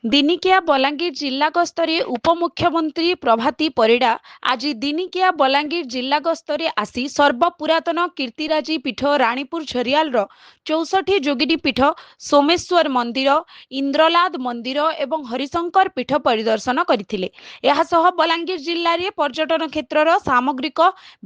ଦିନିକିଆ ବଲାଙ୍ଗୀର ଜିଲ୍ଲା ଗସ୍ତରେ ଉପମୁଖ୍ୟମନ୍ତ୍ରୀ ପ୍ରଭାତୀ ପରିଡ଼ା ଆଜି ଦିନିକିଆ ବଲାଙ୍ଗୀର ଜିଲ୍ଲା ଗସ୍ତରେ ଆସି ସର୍ବପୁରାତନ କୀର୍ତ୍ତିରାଜି ପୀଠ ରାଣୀପୁର ଝରିଆଲର 64 ଯୋଗିନୀ ପୀଠ, ସୋମେଶ୍ୱର ମନ୍ଦିର, ଇନ୍ଦ୍ରଲାଦ ମନ୍ଦିର ଏବଂ ହରିଶଙ୍କର ପୀଠ ପରିଦର୍ଶନ କରିଥିଲେ। ଏହାସହ ବଲାଙ୍ଗୀର ଜିଲ୍ଲାରେ ପର୍ଯ୍ୟଟନ କ୍ଷେତ୍ରର ସାମଗ୍ରିକ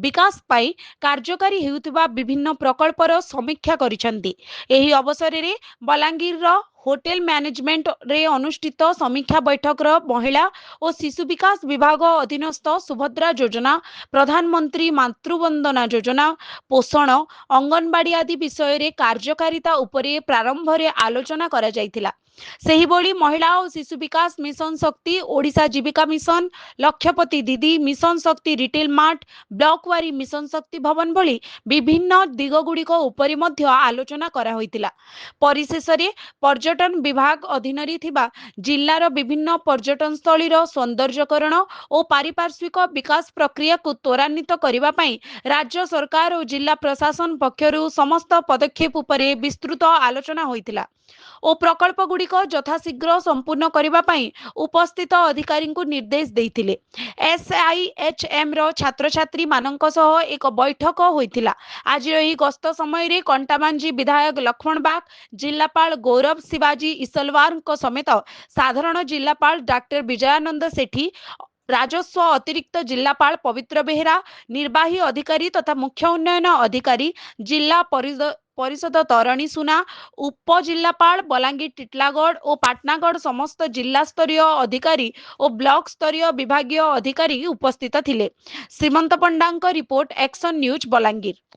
ବିକାଶ ପାଇଁ କାର୍ଯ୍ୟକାରୀ ହେଉଥିବା ବିଭିନ୍ନ ପ୍ରକଳ୍ପର ସମୀକ୍ଷା କରିଛନ୍ତି। ଏହି ଅବସରରେ ବଲାଙ୍ଗୀରର ହୋଟେଲ ମ୍ୟାନେଜମେଣ୍ଟରେ ଅନୁଷ୍ଠିତ ସମୀକ୍ଷା ବୈଠକର ମହିଳା ଓ ଶିଶୁ ବିକାଶ ବିଭାଗ ଅଧୀନସ୍ଥ ସୁଭଦ୍ରା ଯୋଜନା, ପ୍ରଧାନମନ୍ତ୍ରୀ ମାତୃବନ୍ଦନା ଯୋଜନା, ପୋଷଣ, ଅଙ୍ଗନବାଡି ଆଦି ବିଷୟରେ କାର୍ଯ୍ୟକାରିତା ଉପରେ ପ୍ରାରମ୍ଭରେ ଆଲୋଚନା କରାଯାଇଥିଲା। ସେହିଭଳି ମହିଳା ଓ ଶିଶୁ ବିକାଶ, ମିଶନ ଶକ୍ତି, ଓଡ଼ିଶା ଜୀବିକା ମିଶନ, ଲକ୍ଷପତି ଦିଦି, ମିଶନ ଶକ୍ତି ରିଟେଲ ମାର୍ଟ, ବ୍ଲକ ୱାରୀ ମିଶନ ଶକ୍ତି ଭବନ ଭଳି ବିଭିନ୍ନ ଦିଗଗୁଡ଼ିକ ଉପରେ ମଧ୍ୟ ଆଲୋଚନା କରାହୋଇଥିଲା। ପରିଶେଷରେ ପର୍ଯ୍ୟଟନ ବିଭାଗ ଅଧୀନରେ ଥିବା ଜିଲ୍ଲାର ବିଭିନ୍ନ ପର୍ଯ୍ୟଟନସ୍ଥଳୀର ସୌନ୍ଦର୍ଯ୍ୟକରଣ ଓ ପାରିପାର୍ଶ୍ୱିକ ବିକାଶ ପ୍ରକ୍ରିୟାକୁ ତ୍ୱରାନ୍ୱିତ କରିବା ପାଇଁ ରାଜ୍ୟ ସରକାର ଓ ଜିଲ୍ଲା ପ୍ରଶାସନ ପକ୍ଷରୁ ସମସ୍ତ ପଦକ୍ଷେପ ଉପରେ ବିସ୍ତୃତ ଆଲୋଚନା ହୋଇଥିଲା ଓ ପ୍ରକଳ୍ପଗୁଡ଼ିକ ଯଥାଶୀଘ୍ର ସମ୍ପୂର୍ଣ୍ଣ କରିବା ପାଇଁ ଉପସ୍ଥିତ ଅଧିକାରୀଙ୍କୁ ନିର୍ଦ୍ଦେଶ ଦେଇଥିଲେ। ଏସ୍ଆଇଏଚ୍ଏମ୍ର ଛାତ୍ରଛାତ୍ରୀମାନଙ୍କ ସହ ଏକ ବୈଠକ ହୋଇଥିଲା। ଆଜିର ଏହି ଗସ୍ତ ସମୟରେ କଣ୍ଟାବାଞ୍ଜି ବିଧାୟକ ଲକ୍ଷ୍ମଣ ବାଗ, ଜିଲ୍ଲାପାଳ ଗୌରବ ଶିବାଜୀ ଇସଲୱାରଙ୍କ ସମେତ ସାଧାରଣ ଜିଲ୍ଲାପାଳ ଡାକ୍ତର ବିଜୟାନନ୍ଦ ସେଠୀ, ରାଜସ୍ୱ ଅତିରିକ୍ତ ଜିଲ୍ଲାପାଳ ପବିତ୍ର ବେହେରା, ନିର୍ବାହୀ ଅଧିକାରୀ ତଥା ମୁଖ୍ୟ ଉନ୍ନୟନ ଅଧିକାରୀ ଜିଲ୍ଲା ପରିଷଦ ତରଣୀ ସୁନା, ଉପଜିଲ୍ଲାପାଳ ବଲାଙ୍ଗୀର, ଟିଟଲାଗଡ଼ ଓ ପାଟନାଗଡ଼, ସମସ୍ତ ଜିଲ୍ଲାସ୍ତରୀୟ ଅଧିକାରୀ ଓ ବ୍ଲକ ସ୍ତରୀୟ ବିଭାଗୀୟ ଅଧିକାରୀ ଉପସ୍ଥିତ ଥିଲେ। ଶ୍ରୀମନ୍ତ ପଣ୍ଡାଙ୍କ ରିପୋର୍ଟ, ଏକ୍ସନ୍ ନ୍ୟୁଜ୍, ବଲାଙ୍ଗୀର।